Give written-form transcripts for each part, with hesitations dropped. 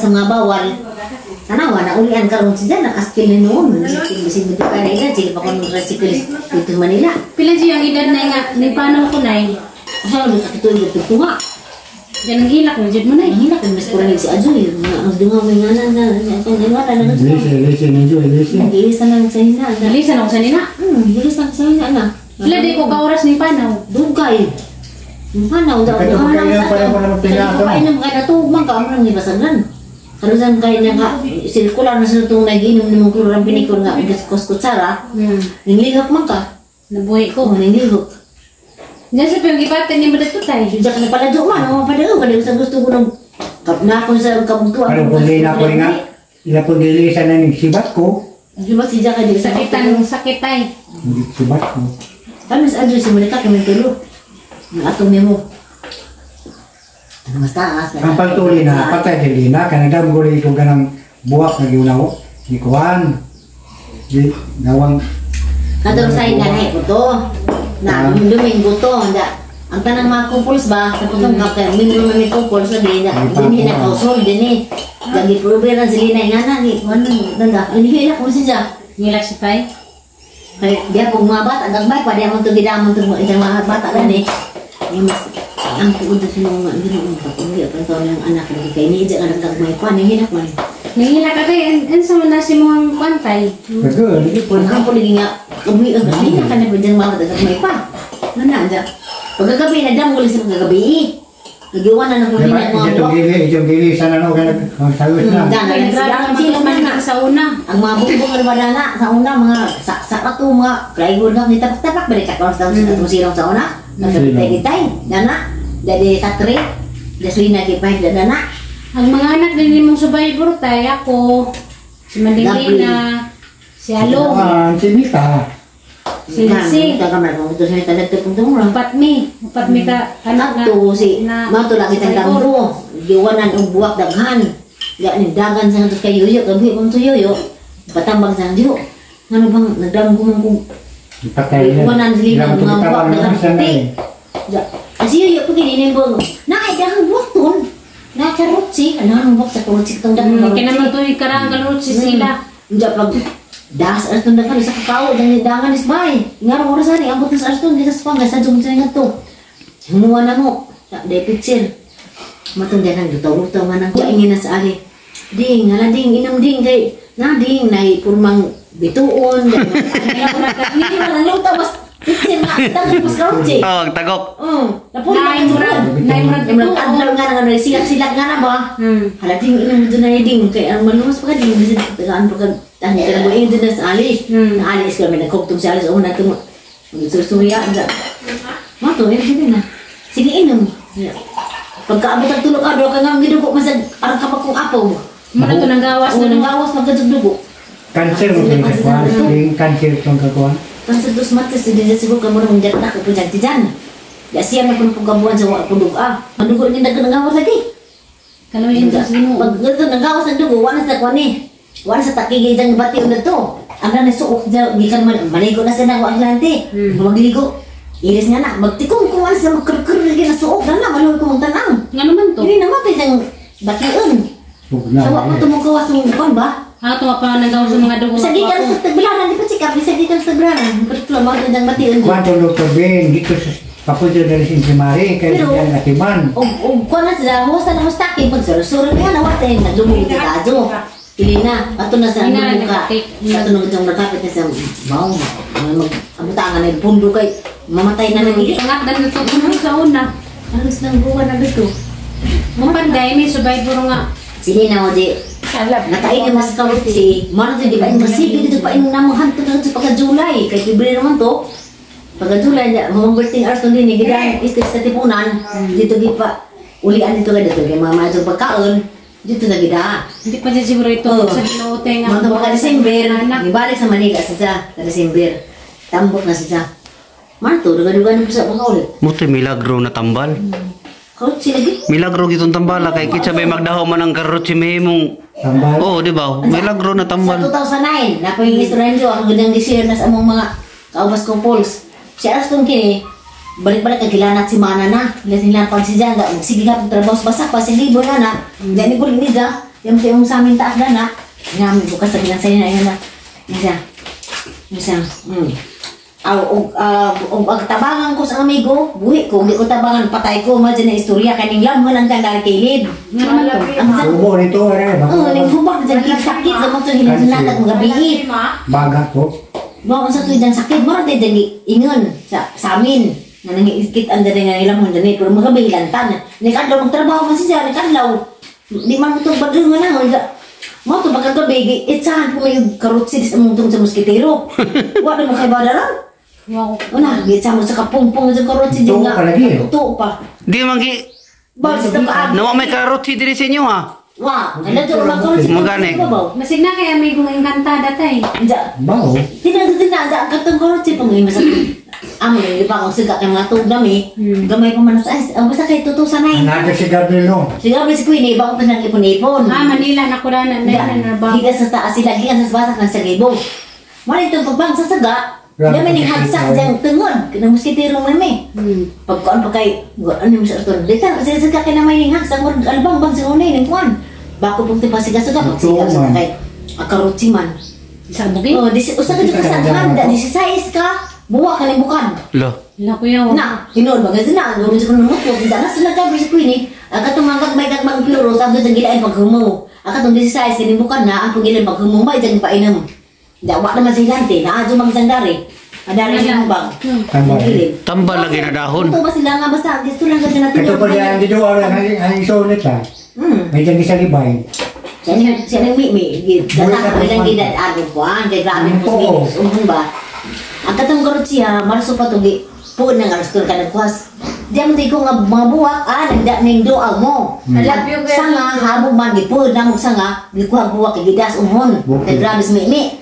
sa mga bawal. Tanawa na ulian karon si Jan, nakaskil ni noon. Sikil bisig dito ka na edad, sige pa ko nung tricycle dito Manila. Pila siya ang edad na nga ni panaw ko nay. Asa man sa kito yung tunga. Diyan ang hilak na jud mo nay. Ang hilak mas kurang si Ajoy. Ang dungaw may nga na na na na na. Lisi, lisi ninyo, lisi. Gilisan lang sa hina. Dilisan ako sa nina. Gilisan sa hina na. Pila di ko ka oras ni panaw. Dugay. Panaw daw. Kaya kung kaya pa rin mo pinato. Kaya naman kaya natugmang ka amrang ibasagan. Karusan kaya niya ka sirkular na sa itong nagiinom ni mong klorang pinikor nga kuskos kutsara. Ninglihok man ka. Nabuhi ko. Oo, ninglihok. Diyan sa piyong ipatan ni mo dito tay. Diyan ka na pala doon man, ang padao, kada sa gusto ko ng na ako sa kabugtuan. Ano kung di na ko nga, ila po gilisan na ng sibat ko. Di ba si Jack di sa Sakitan sakit tay. Hindi sibat ko. Kami sa Adjo si Monica kami tulo. Ang atong memo. Ano mas taas? Ang pagtuli na, patay dili na, kanagam ko rin ko ganang buwak na giunaw. Ni Kuan. Di, gawang Katong sa inanay ko to. Na Domingo to. Nda. Ang tanang mga couples ba, sa putong kay membro man ni couples lagi na dinhi na household dinhi. Lagi prober ang sila nga na ni kuan nanda. Inihila ko si Jack. Ngilak si tay. Kay diya kung mga bata gagmay pa diya man to gidamon to mga mga bata gani. Yung mas ang tuod sa mga Ginoo ka kung di pa taon ang anak lagi kay ni nga nagagmay pa ni hinak man. Nangilak ka kay unsa man na si mong kwan tay. Kaga, lagi po. Ang kampo lagi nga kabuhi ang hina ka na pa diyang mga gagmay pa. Ano na dya. Pagkagabi na dam ko sa pagkagabi. Nagiwan na ng huli na mga Itong buwak. gili, itong gili, sana no, kaya nag-sagos na. Dyan, Kay sila grabe ang sila man man na. ka sa una. Ang mga bumbong nga wala na sa una mga sa kato mga plywood nga tapak-tapak balik ka sa atong silong sa una. Nagkatay-kitay, dana. Dali katre. Gasolina gipay dana. Ang mga anak din mong survivor tay ako, si Mandilina, si Along, Ah, si Mika. si Lizzie, Ka man kung ito sa talag tong mura. upat mi ka anak na Ato si na mato lang kitang survivor. damro. Giwanan og buwak daghan. Ya ning dagan sa ngadto kay Yoyo, gabi kong sa Yoyo. Patambang sa Diyo. Ngano bang nagdamgo man kung Patay na. Iwanan sila Ilang ng mga tumitawan buwak ng daghan isa na puti. eh. Ja, kasi Yoyo pag ini bang na ay dahang buwak ton. Na karotsi, ano ang buwak sa karotsi katong daghan Kaya naman to karang kalurot si sila. Unja pag das alas tong daghan sa kakao dang dangan is bay. Ngarong oras ani ambot sa alas tong sa spang sa jung sa ngadto. Hinuwa na mo. Sa day picture. Matong dyan ang lutaw-lutaw nga nang jaingin na sa ali. Ding, hala ding, inom ding kay na ding nay purmang bituon. Hindi man ang lutaw mas picture nga daghan mas karotsi. Oh, tagok. Oh, napurma Naay murag, naay murag Murag bituon. adlaw nga nga silak-silak nga na ba? Hala ding inom dyan na ding kay ang maluwas pa ka ding bisin tagaan pa ka tani ka mo dyan na sa ali. Na ali is kami nagkugtong sa ali sa una tung magsursurya anda. Mato yun sige na. Sige inom. Pagkaabot ang tulog adlaw ka nga gidugo man sa arang ka pa kong apaw. Muna to nang gawas Oo, na nang gawas magkadugdugo. Cancer mo itong kakuan. Yung cancer itong kakuan. Kasi dos matis di dyan siguro ka mo nang jarta ko po dyan tiyan. Ya siya na kung pagkabuan sa wa dugo ah. Madugo ni naggawas lagi. Kaluyin sa Ginoo. Pag ganito nanggawas ng dugo, wala sa kwan eh. Wala sa takigay dyan bati na to. Ang na suok dyan, gikan man, maligo na sa nako ang lante. Magligo. Ilis nga na, magtikong kung ano sa magkurkur lagi na suok na na, maluwi ko magtanang. Nga naman to. Hindi namatay dyan bation. Huwag na. Sa wa mo tumukawas ng kwan ba? Ah, tuwa pa nang gawas sa mga dugo. Sa gikan sa tagbilanan, di pa sikap, sa gikan sa tagbilanan. Pero mga dyan bation. Kuan to Dr. Ben, dito sa papunta na rin si Mari, kaya Pero- siya natiman. Og kuan na sila, huwasa na mustaki, pag suro-suro na yan, awat eh, naglumog ito tajo. Pili na, ato na sa Ina, lumuka. nagtik. Ato na itong nagkapit na sa baong, mag, ang butangan na pundo kay, mamatay na nagili. Angat dan to sa una. Alos ng buwan na dito. Mapanday may survivor nga. Sili na mo di, nakain mas karotsi, mano di ba yung masigi dito pa yung namang hanto na sa pagka-July, kay Pebrero man to. Pagka-July, mga birthday hours din, gidan, istis sa tipunan, dito gi pa, ulian dito kay dito, kay mga madyo pagkaon, dito na gida. Hindi pa siya siguro ito Oo. sa Ginoo tay nga. Mga mga December, Anak. nibalik sa Manila sa siya, sa December. Tambok na siya. Marto, duga-duga na po sa mga ulit. Muti milagro na tambal. Karotsi lagi. Milagro gitong tambala kay kitsa bay magdaho man ang karot si mahimong. Tambal. Oh, di ba? Milagro na Sa tambal. 2009, na po yung istorya ako ganyang gishare na sa among mga kaubas couples. Siya aras tong kini, balik-balik ang kilanat si Mana na. Ilan nila pag si Janga, sige ka trabaho sa basak pa, sige libo na na. Diyan ni Kuling Niza. Yung yung sa amin taas na na. Namin bukas sa gilang sa'yo na yun na. Isa. Isa. Aw, og og ang tabangan ko sa amigo, buhi ko, hindi ko tabangan, patay ko, mo dyan na istorya, kaning lamon ang tandang kilid. Ang sa Ubo nito ano Oh, ning hubak dyan, sakit, gamot sa hilinatag mga biit. Baga ko. Mo unsa tuig dyan sakit, mo ra dyan ingon sa amin. Nga nangiikit ang dali nga ilang dali, pero mga bihilantan. Ni kadlaw magtrabaho man siya, ni kadlaw. Di man mo itong badlungan na. Mo ito pagkagabi, itsahan ko may karotsid sa mong sa moskitero. Wala mo kay badaran. Wow. Una, gitsa mo sa kapumpong sa karotsid Tuo nga. pa lagi, eh. Tuo pa. Di man gi Basta ka. nawa may karot si diri sa inyo ha. Wa, ala to mga karotsid. Magani. Masig na kay amigo ng engkantada tay. Ja, Bao. tingnan ko tingnan, ja, katong karotsid pang ima sa amo nang iba kong siga kay mga tuog nami. Gamay pa man sa ay, basta kay tutusan ay. Another si Gabriel no. Siga ba si Queen, iba ko pa siyang ipon-ipon. Ah, Manila na ko na na na na Higa sa taas sila, gikan sa basak ng sa gibo. Mali itong pagbang sa saga, dami ning hagsak diyang tungod, kanang moskitero man may. Pagkuan pa kay, ano yung sa aton, dita, sa saga kay namay ning hagsak, murag albang bang sa unay ning kuan. Bako pong tipa siga saga, pagsiga sa Tuo man. kay, akarutsi man. Sa bugi. Oh, usa ka dito sa handa, 16 ka, buwa ka ning bukan. Lo. La kuya. oh. Na, hinoon ba kasi na, gawin sa kanong muto, hindi na sila ka, si Queen eh. Ang katong mga gagmay gagmang puro, sabi sa gilain paghumo. Ang katong 16, kinibukan na, ang pagilan paghumo, may dyan painom. Dawa naman sa hilante, na adyo magsandari. Adari siya bang. Tambal. Tambal lagi na dahon. Ito ba sila nga basta, gusto lang kasi natin. Ito pa diyan dito ang ang isulit ha. May dyan sa libay. Siya siya nang mi, gata ko ilang gidad agad ko, kay grabe mo Oo. sa umhon ba. Ang katong karot siya, marso pa tugi, puod ng araston ka nagkuhas. Diyan mo di ko nga mga buwak, nagda ning doaw mo. Sanga, habog man, gipuod na mo sanga, gikuha buwak, gidas umhon. Kay grabe sa mi.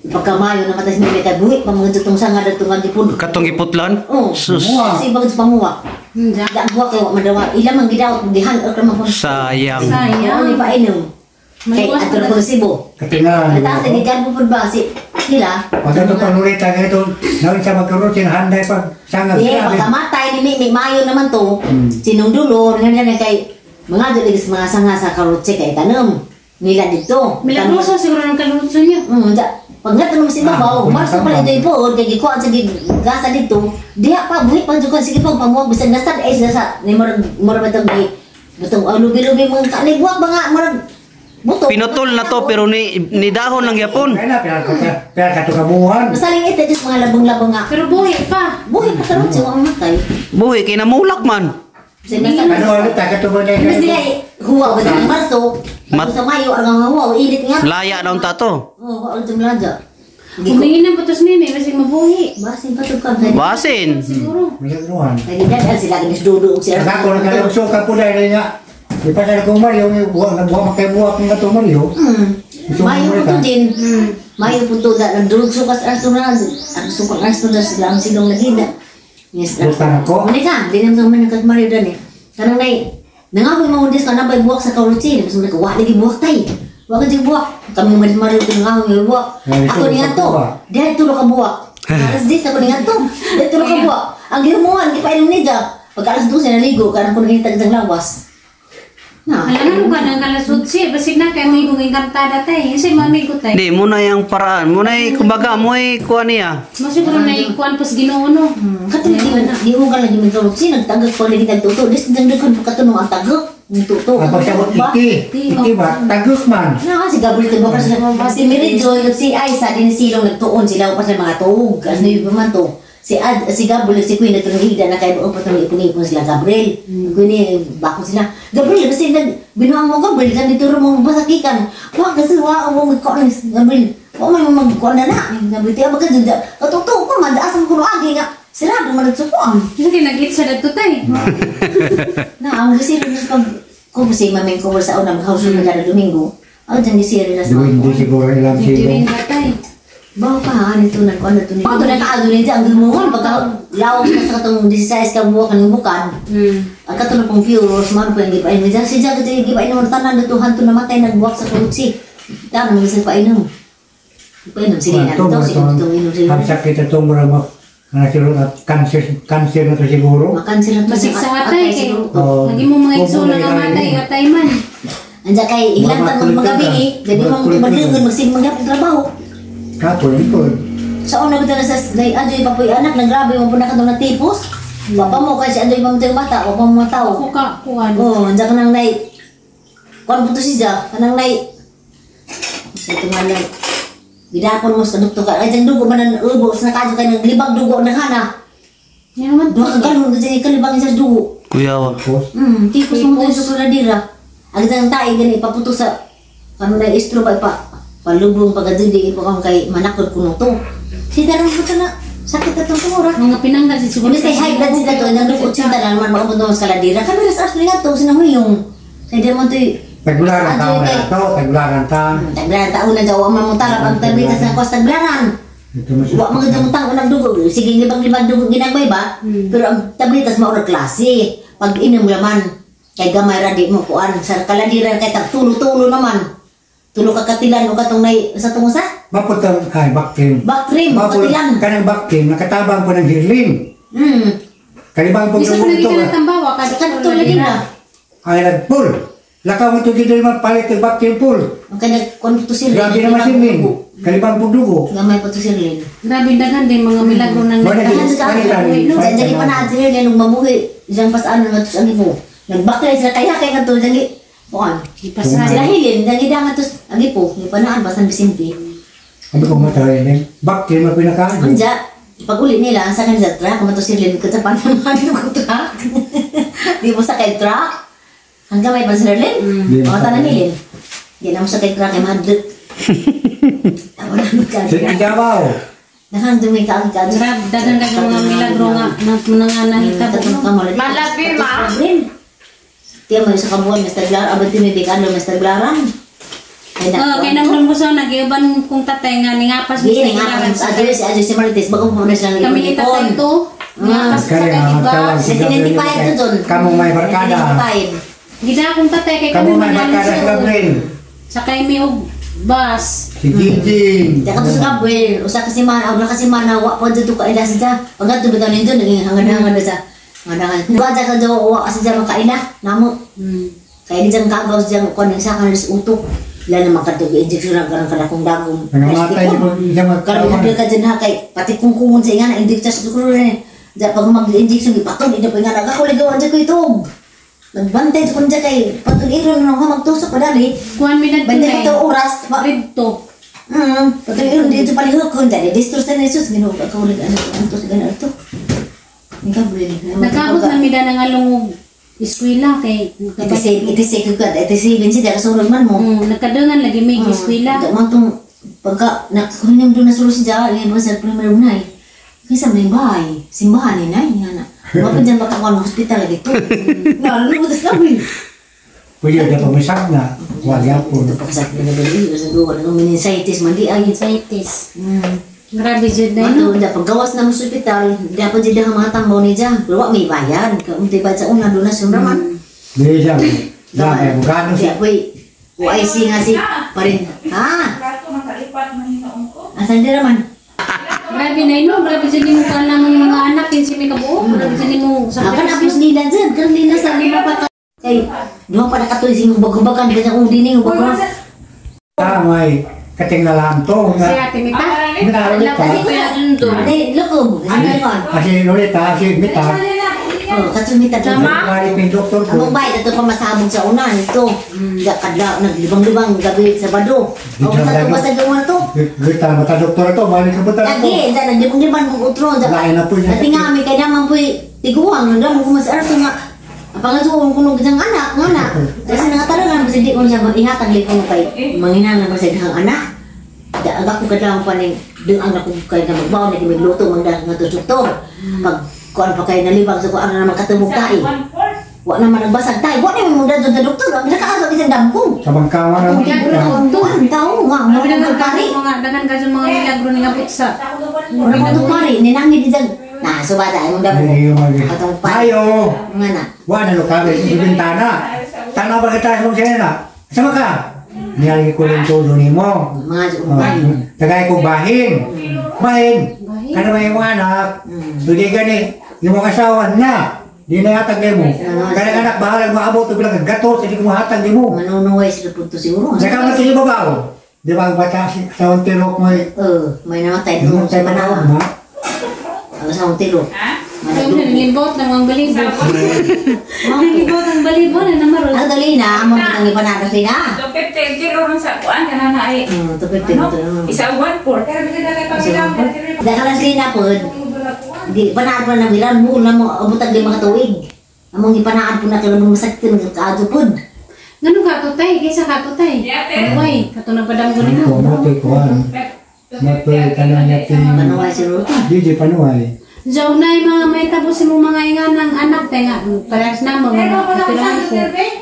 Pagkamayo na matay sa mi, kay buhi, pamangod tong sanga, datong nga gipud. Katong giputlan? Oo. Sus. Kasi bagod sa pamuwak. Ja. Da buwak kay wa madawa, ilang mang gidawat, gihan, okra man. Sayang. Sayang. Ni painom. Kay Maluwas ato pa ko Cebu. Katinga. Taas na gigan po ba si sila. Pag ito panulit ang ito, nawin sa magkaroon, sinahanday pag sangag. Eh, pagkamatay ni Mimi, Mayo naman to. Sinong dulo, nga kay mga dulig sa mga sanga sa karotse kay tanom nila dito. Milagroso siguro ng kalutso niyo. Da, pag nga tanong si Babaw, Ah, marso pala ito ipood, kay gikuan sa gasa dito, diha pa, buhi pa dyan, sige pang pamuwag, bisan nasad, eh, nasa, ni murag, murag batong, di, batong, lubi-lubi mga kalibuak, mga, murag, buto. Pinutol na to pero ni dahon lang gyapon. Kaya na, pera katukabuhan. Masaling ito, Diyos, mga labong-labong nga. Pero buhi pa. Buhi pa karotse, wa mamatay. Buhi kay namulak man. Bisan nasa, Ano ulit, katubuhan niya. Mas diha, huwaw ba sa marso, sa Mayo, ang huwaw, init nga. Laya na unta to. Oo, huwaw, tumlada. Humingin ng putos mimi, basig mabuhi. Basin pa to ka. Basin. Siguro. Milagrohan. Nagidadal sila, ginisdudo, sila. Ako nagkalugso ka po dahil nga. Di pa sa kong Mario, may buwak, nagbuwak, makibuwak nga to Mario. Mayo po to din. Mayo po to. Nagdurog sukas arso na. Ang sukang arso na sila ang silong nagida. Yes. Bukan ako. Muna ka. Di naman sa mga nagkagmario dan eh. Kanang nay, nangahoy mo undis ka na ba'y buwak sa kaurutsin. Mas muna ka, wa lagi buwak tay. Wa ka di buwak. Kami mga Mario ito nangahoy may buwak. Ay, Ako ito, niya to. buwak. Dihay tulo ka buwak. Alas 10 ako niya to. Dihay tulo ka buwak. Ang gihumuan, di pa inom niya. Pagka alas 12 naligo, karang ko naghintag sa lawas. Na. Alam mo ka nang kalasutsi, basig na kay amigo ng engkantada tay. Kasi mga amigo tay. Di mo na yung paraan. Mo na yung kumbaga mo ay kuha niya. Mo siguro na ikuan pas Ginoo no. Katong di mo ka lagi magkarutsi, nagtagak pa lagi nagtuto. Dis dang daghan pa katunong ang tagak. Ang tuto. Ang pagsabot, iti. Iti ba? Tagos man. Na kasi Gabriel Tibo kasi si Mary Joy at si Aisa din silong nagtuon sila pa sa mga tuog. Ano yung man to? Si Ad, si Gabriel, si Queen na higda na kay pa itong ipon-ipon sila Gabriel. Queen eh, bako sila. Gabriel kasi nag binuang mo Gabriel kan dito mo masakikan. Wa kasi wa mo magkuan Gabriel. Wa may magkuan na na. Gabriel tiya ba ka dyan? Katuto pa man asa mo kuno agi nga. Sirado man nagsukuan. Kasi nag-itsa na to tay. Na ang gisiro na pag kung si maming ko sa una mag-house na kada Domingo. Ako dyan gisiro na sa Duwindi siguro ilang Duwindi silong. na tay. Bawa pa ha, nito na ko ano to nito. Ito na kaado nito ang gumuhon pagka lawak na sa katong 16 ka buwak ng bukad. Ang katong pong puros man po yung gipainom. Diyan si Jack ito yung gipainom tanan datuhan to namatay nagbuwak sa kulutsi. Tanan mga sa painom. Painom sige na ito sige itong inom sige. Ang sakit ito mura mo. Ano siguro, cancer, cancer na to siguro. Makanser na to. Basig sa atay kay. Oo. Lagi mo mga igsoon na matay atay man. Anja kay ilantan mo magabi eh. Jadi mo madungan magsigig maghapon trabaho. Kapon po. Sa una bitaw na sa nay Anjoy papoy anak nang grabe mo po na katong natipos. Papa mo kay si Anjoy mamatay ang bata o pa mo tao. Ako ka kuan. Oh, anja ka nang nay. Kuan po to siya, kanang nay. Sa tungalan. Gidapon mo sa doktor ka. Ay, dyan dugo man ang ubo. Sa nakadyo kay naglibang dugo na hana. Yan naman. Duha ka galon, kasi kalibang sa dugo. Kuyawa. Tapos, Tipos mo tayo sa kuladira. Ang isang tae, gani, ipaputo sa, kano na istro ba, ipa, palubong pagkadudi, ipa kay manakod kuno to. Si darang po na, sakit na itong tumura. Mga pinanggal si siguro. Imbes kay high blood sila to, nang lukot sila na naman makapunta mo sa kaladira. Kami ras ras nga to, sinahuyong. Kaya di mo to, tagularan ta na to, tagularan ta. Taglaran taon na daw, ang mamutarap ang tablitas ng kos taglaran. Ito mas. Wa mga damutang unang dugo. Sige, libang-libang dugo ginagmay ba? Pero ang tablitas maura klase. Pag inom laman, kay gamay ra di mo kuan. Sa kaladiran kay tag tulo-tulo naman. Tulo ka katilan o katong nay sa tungo sa Maputang ay baktim. Bactrim, Mapul katilan. Kanang baktim nakatabang po ng hirlim. Kalibang po Bisa ng ko lagi multo. ka ng tambawa Sa kada kadto lagi na. Ay nagpul. Lakaw mo to dito naman palit ng baktim pool. Ang kanya kuan to sirlin. Grabe naman sirlin. Kalibang po dugo. Gamay po to sirlin. Grabe daghan din mga milagro nang Wala Dahan sa Balik, kaon. balik. Diyan jadi pa na sirlin nung mabuhi. Diyan pasaan nga to sa ko. Nagbaklay sila kaya kay kadto diyan gi. Kuan. Ipasan. Sila hilin, diyan gidangan to agi po. Gipanaan pa San Vicente. Ano ko matay rin? Baktim na pinakaano. Anja, pag uli nila, sa kanila sa truck, kumato sila ko sa panaman ko truck. Di mo sa kay truck. Hanggang may pansirlin. Di mo Mga sa tanan kay. nilin. Di na mo sa kay truck, ay mahadlok. Tawa na mo ka. Sa Ijabaw. Nakang dumi ka ang ka. Grabe daghan daghan mga milagro nga na nga nahitabo. Malabi ma. Tiyan mo sa kabuan, Mr. Glar, abad tinibig, ano, Mr. Glaran. Ay, Oh, kay nang mo sa nagiuban kong tatay nga ningapas Di, nga, sa Adyo, si Adyo, si Marites, bago mo na silang Kami ni tatay ipon. to. Ningapas sa Kaya kay nga iba. magtawag si Gabriel. 1995 to doon. Kamu may barkada. 1995. Gida akong tatay kay Kamu kami may barkada si manalo. Gabriel. Sa kay mi og bus. Si Gigi. Di ka to sa Gabriel, usa ka semana, og ka semana wa pa dito ka ila sa pagkat bitaw nindo naging hangad-hangad na sa hangad-hangad. Wa ka do wa sa dyan makaila namo. Kaya di dyan kagaw sa dyan kuan sa kan sa utok. Ila naman kadto injection ang karang kanakong dagom. Nangamatay niyo po siya Karon magtawag. hadil ka dyan ha kay pati kungkungon sa ingana injection sa tukuro rin. Diyan pag mag-injection ipatol ina pa ingana ako ligaw andiyan ko itog. Nagbantay ko dyan kay patol iro na nga magtusok pa dali. Kuan mi nagtunay. Bantay ka oras pa. Ribto. Patuloy yun dito palihukon dali distro sa Jesus Ginoo ka ulit ano ano to sa ganito to. Ni Gabriel. Nagabot na mi da nga lungog eskwela kay Itisig ka itisig siya kasulod man mo. Nagkadungan lagi may eskwela. Di man tong pagka nakunyang doon na sulod siya yan ba sa primero nay. Kaysa may bahay, simbahan ni nay nga na. Wa pa dyan baka kuan hospital lagi to. Nga ano sa Gabriel. Pwede na pamisak na. Wala po. Ito pa kasakit na Gabriel sa duwa ng meningitis man di ay. Meningitis. Grabe jud na Ano, da paggawas na mo sa ospital, dapat jud ang mga tambaw ni dyan. Pero wa may bayad. Kaunti ba sa una donasyon raman. Di siya. Dami, bugano Siya, siya. boy. OIC nga si pa rin. Ha? Kato, makalipat man hinoon ko. Asan di raman? Grabe na ino, grabe jud nimo kan namong mga anak kinsi may kabuo. Grabe jud nimo sa Akan apos nila dyan. Kan nila sa lima pa ka. Kay, duha pa nakatuloy sing hubag-hubagan. Kanya kung di ni hubag. Tamay. Katinglalaan to. Si Ate Mita. Mita, Wala Mita. kasi kuya Dundo. Hindi, lokob. Kasi meron. Kasi Lolita, si Mita. Oh, katsumita doon. Balik ni doktor ko. Ang mabait, ito pa masabog sa una. Ito, kadla, naglibang-libang gabi Sabado. Dito Ang sa na ito, sa gawa to. Gita mata doktor to, balik ka punta to. Lagi, dyan, naglibang-libang mong utro. Lain na po niya. Dati nga, may kaya man po'y tiguang. Nagdamo ko mas arto nga. Pangasuon ko nung isang anak, nga na. Kasi nangatarangan, kasi di ko siya ihatag li ko kay manginangan ko sa dihang anak. Daaga ko kadlaw pa ning dung anak ko kay nga magbaon na magluto mang dahil nga to doktor. Pag kuan pa kay nalibang sa kuan na naman katumog tae. One-fourth. Wa naman nagbasag tae. Wa naman mong dadto sa doktor. Ang nakaasa isang damko. Sa bangkawa na. Ang tuwan tao nga mo Grabe nang daghan pari. ka mga daghan ka sa mga milagro ni ngabot sa Mura mo pari ninangit di dyan. Na subada imong damo. Katong pari. Ayo. Nga na. Wa na lukabe sa bintana. Tanaw ba kita sa siya na? Sama ka. Niyalagi ko lang todo nimo. Mga Oh, pari. tagay ko bahin. Bahin. Kana ba yung anak? Hindi gani. Yung mga asawa na. Di na hatag nimo. Kanang anak bahalag maabot og bilang gatos hindi ko mahatag nimo. Manunuway sila po to siguro. Saka man sila babaw. Di ba ang bata si sa tirok may May namatay doon sa namatay Manawa. na. Ang sa tiro. Ha? Ang nilibot ng mga balibo. Nilibot ang balibo na namaron. Ang dali na, among kitang ipanaro sila. 250 kilo ron sa kuan kana na ay. 250 Ano? to. Isa 1.4. Dahil sila po, di panaan po na bilan mo na mo abutag di mga tuig. Among ipanaan po na kayo mga masakit ng kaadto pod. Ngano ka to tay? Kaysa ka to tay? Panuway, kato nagpadamgo Ano nimo. ko matoy kuan. Matoy kanan niya ting. Panuway si Ruto. Di panuay. Diyaw na yung mga may tapos mo mga inga ng anak tay nga parehas na mga kapirahan ko.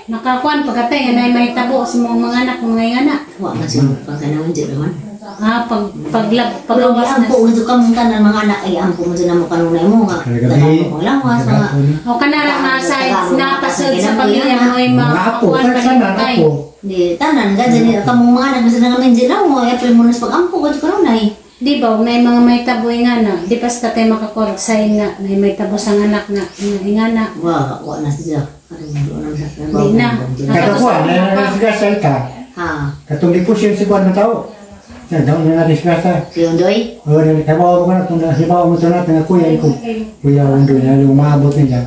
Nakakuan pagkatay nga na may tabo sa mga mga anak mga inga na. Wa man siguro pag kanang dyan naman. Ah, pag paglab Pero pagawas na. ampo unto ka mong tanan mga anak ay ampo mo dyan mo kanunay mo nga. Kagabi. Tagaan mo lawas mga. O kanara nga sa napasod sa pamilya mo ay Mga apo, makakuan pa tanan rin tay. apo. Di tanan ga dyan kamong mga anak basta nga men dyan mo ay mo nas pag-ampo ka kanunay. Di ba, og na mga may tabo nga na, di pa sa tatay makakuan sign nga, na may tabo sa anak nga, nga nga na. Wa wa na siya. Di na. Kato kuan na disgrasya ka. Ha. Katong di si kuan na tao. Sa daw na disgrasya. Si Undoy. Oh, kabaw ko na kung hibaw mo to na nga kuya ko. Kuya undo na umaabot niya.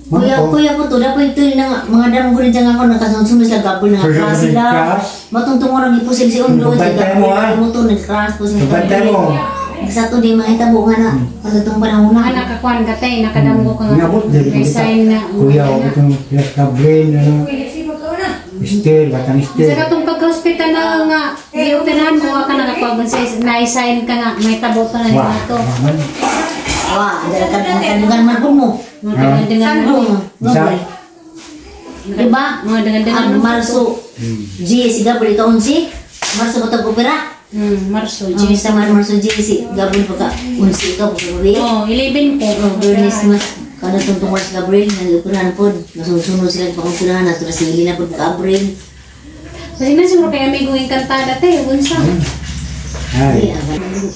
Kuya, kuya po to, dapat ito yung mga damo ko rin dyan ako, nakasunod sa gabol na Sunod crash sa sila. crash? Matungtong ko rin ipusil si Undo, si Bantay mo, ah. mo to, nag-crash po siya. Bantay mo. Sa to di makita mo nga na, pagkatong panahon na. Anak kakuan ka tay, nakadamgo ka nga. Inabot din. May sign na. Kuya, o itong yes, Gabriel, ano. Still, batang still. Sa katong pagka-hospital na nga, gioperahan mo ka nakakuan sa na-sign ka nga, may tabo to na Wah, nito to. man. Wah, dala ka ng kandungan man po mo. Mga dengan-dengan Sando. Isa? Diba? Mga dengan-dengan Ang Marso, G, si Gabriel ikaw unsi. Marso ba tag-opera? Marso, G, G. sa man Marso G, si Gabriel pagka unsi ka, pagka Oh, 11 po. Oh, Bernice mas kada tungtong sa Gabriel nagupirahan pod masusunod sila pa pagupirahan na sila sili na pod Gabriel. Kasi na siguro kay amigo engkantada tay, unsa. Ay.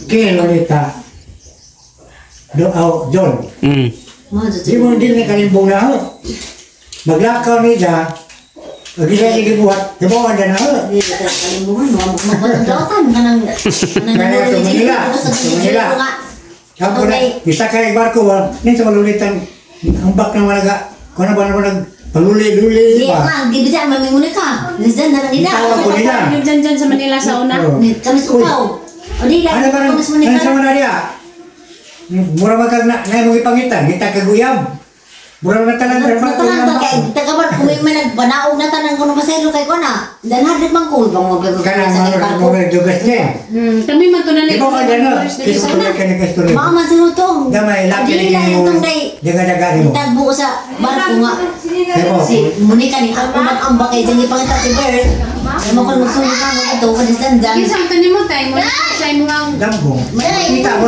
Kaya Lolita. Do, oh, John. Mo Di mo hindi na kalimbong na ako. Maglakaw nila. Pag isa sige buhat, hibawan na ako. Di ka kalimbungan mo magbatang kanang kanang Kaya sa Manila, sa Manila. Ako na, isa kay barko, wa, nin sa malulitan, ang bak na malaga, kung ano ba naman nag, paluli-luli, Di ba? nga, gibisa maminguni ka. Lisdan na lang nila. Tawag ko nila. Yung dyan dyan sa Manila sa una. Oo. Kami sa ukaw. O di lang Ano ba kami sa nang, ano sa Manila. mga niya? Mura magkag na, na mong ipangitan, kita kaguyab. Mura na tanan, pero barko Natanan na ka kay tagabar kung may nagpanaog na tanan ko no pasero kay ko na. Dan hadit man ko bang mo Kanang sa mga barko. mga dugas niya. Kami man to na Di ba ka dyan na? Kisa ko na ka Mao man siguro to. Damay, laki Dili lang lagi mo. itong day. Daga-daga mo. Tagbo ko sa barko nga. Diba? Si Monica ni ako mag-amba kay dyan ipangita si Bert. Mo ko magsunod na mo ito kasi dandan. Kinsa man to nimo tay mo sa imo nga Damgo. Makita mo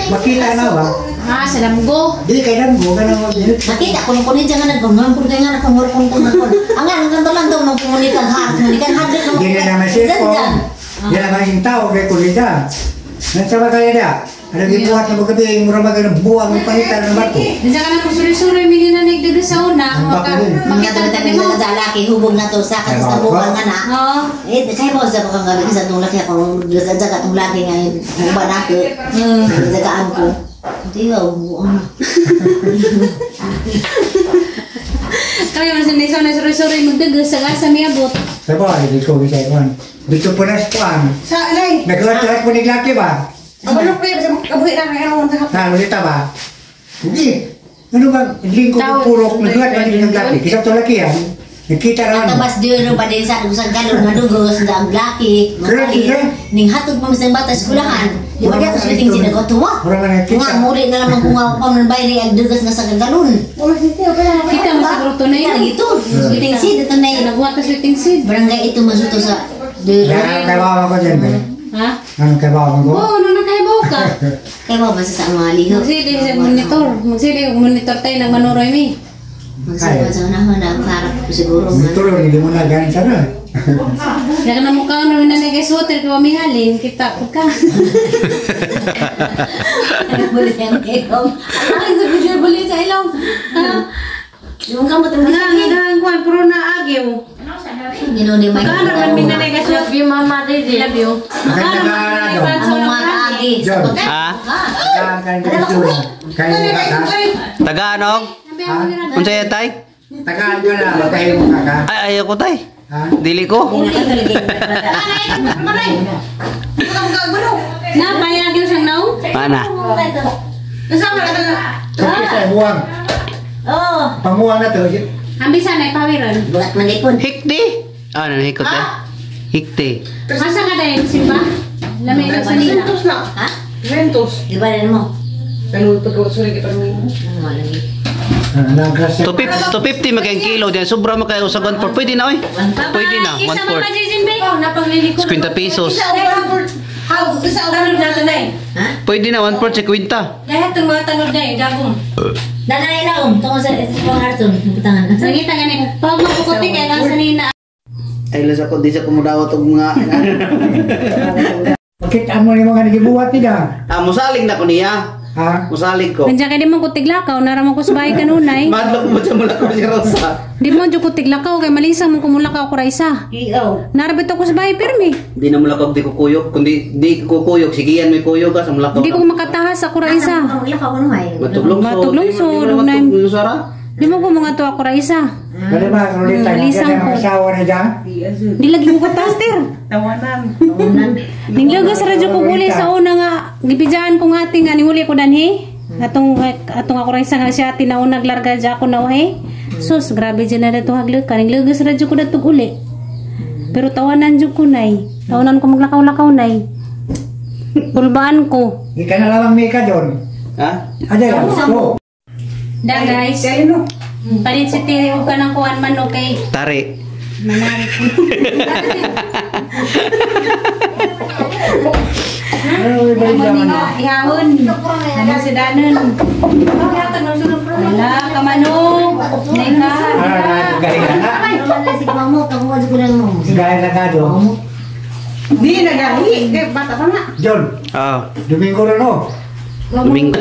makita na ba? ah sa damgo. Di kay damgo kanang Makita ko nung kunin dyan nga nagbangan ko kay nga nakangurkong ko na kon. Ang nga nang kanto lang daw nung Monica har Monica hadrik mo. Di na naman siya ko. Di naman yung tao kay kulida. Nansa ba kaya da? Ano gibuhat na magabi mura magano buwang ang panitan ng barko. Diyan ka na kusuri-suri mi na nagdaga sa una. Ang Maka, bako rin. makita Makita ta ko nimo. sa laki hubog na to sa katas na bukan nga na. Oo. Eh, kaya mo sa bakang gabi sa itong laki ako, nagdaga itong laki nga, uban ako, nagdagaan ko. Hindi ka, buang na. Kami man sa nisa na suri-suri magdaga sa gasa miabot. Sa ba di ko bisa kuan. Dito po na sa kuan. Sa alay. Naglahat po ni laki ba? Kabalo ko yan, kabuhi na kaya ako sa Na lolita ba? Hindi. Ano ba? Lingko ko purok naglahat pa ni laki. Kisa to laki yan. Nakita raw. Atabas diro pa din sa usang galon nga dugo sa ang laki. Correct, correct. Ning hatod mo sa bata eskwelahan. Di ba di ako sweeting sinagatuwa? Mura man nakita. Nga muri na lamang kung ako pa bayri ang dugas nga sa galon. Kita mo siguro to na Kita yun. gitu. Sweeting seed ito na yun. Nagbuhat na sweeting seed. Barangay ito masuto sa diro. Kaya kay bawa ko dyan, be. Ha? Anong kay bawa ko? Oo, ano na kayo ka? Kaya ba basta sa mga liho? Magsili sa monitor. Magsili monitor tayo ng manuroy mi. Magsili sa unahon na harap ko siguro. Tulong, hindi mo na ganin sana. Kaya ka na mukha ano na nagay water kay mihalin kita ko ka. Buli sa ilong. Ay, sa video buli sa ilong. Yung kamot mo Nga nga kuan puro na agyo. Ginoo ni Mike. Kaano man minanay ka love you mama Didi. Love you. Maganda ka na doon. Ang mga kaagi. John. Ha? Tagaan ka ng itsura. Kaya mo ka ka. Tagaanog? Ha? Unsa yan, tay? Tagaan ka na. Kaya mo ka ka. Ay, ayaw ko, tay. Ha? Dili ko. Na payagyo siyang naw. Mana? Nasama ka na. Sakit sa buwang. Oh, Panguwang na to. Ambisa na ipawiron. bukat manipon. Hikti. Ah, ano hikot eh? Hikti. Asa ka dahil simba? Lamay ka sa nila. Rentos na. Ha? Rentos. Di ba rin mo? Pero pag-sorry kita mo. Ano malagi? Nagras. 250 magkang kilo diyan. Sobra makayo sa 1/4. Pwede na oy. Pwede na Isa 1/4. mama Jijin be. Napaglilikod. 50 pesos. Isa o 1/4. How? Isa o Tanod na to na eh. Ha? Pwede na 1/4 sa kwinta. Lahat ng mga tanod na eh, dagong. Danay lang, tungkol sa pang Arton, butangan. Nangita gani. Pag mapukuti kay lang sa nina. Ay lasa ko di sa kumudawat og mga Pakita mo ni mga nagibuhat nila. Ah, musalig na ko niya. Ha? Musalig ko. Nandiyan kay di mo kutiglakaw, nara mo ko sa bahay kanunay. Madlok mo sa mula ko si Rosa. Di mo jud kutiglakaw kay malisa mo kumulakaw ko ra isa. Ikaw. Narabit ako sa bahay pirmi. Di na mula ko di ko kuyog, kundi di ko kuyog sigian may kuyog ka sa mula ko. Di ko makatahas ako ra isa. Matuglong so. Matuglong so, Sara. Di mo ko mga tuwa ko ra isa. Dali ba, ulit tayo. Malisang Yan ang ko. asawa na dyan. Di lagi ko katahas ter. Tawanan. Ninglagas ra jud ko guli sa una nga gibidyahan ko nga ati nga ninguli ko danhi. Atong atong ako ra isa nga siya ati nauna naglarga dya ako na wahi. Sus, grabe dyan na dato haglot ka. Ninglagas ra jud ko datog uli. Pero tawanan jud ko nay. Tawanan ko maglakaw-lakaw nay. Pulbaan ko. Di ka na lamang may ka doon. Ha? Ada yan. Oo. Da guys. Palit si Tiri og kanang kuan man okay. Tari. Manari ko. Ano iba Amo yung ni laman? nga ihawon. Ano si Danon? Wala ka manok. Nay ka. Ah, galing na na. Galing na ka doon. Di nagahi. Kay bata pa na. John, Ah, Domingo na no. Domingo.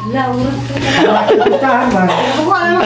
Puntahan ba? Ako alam.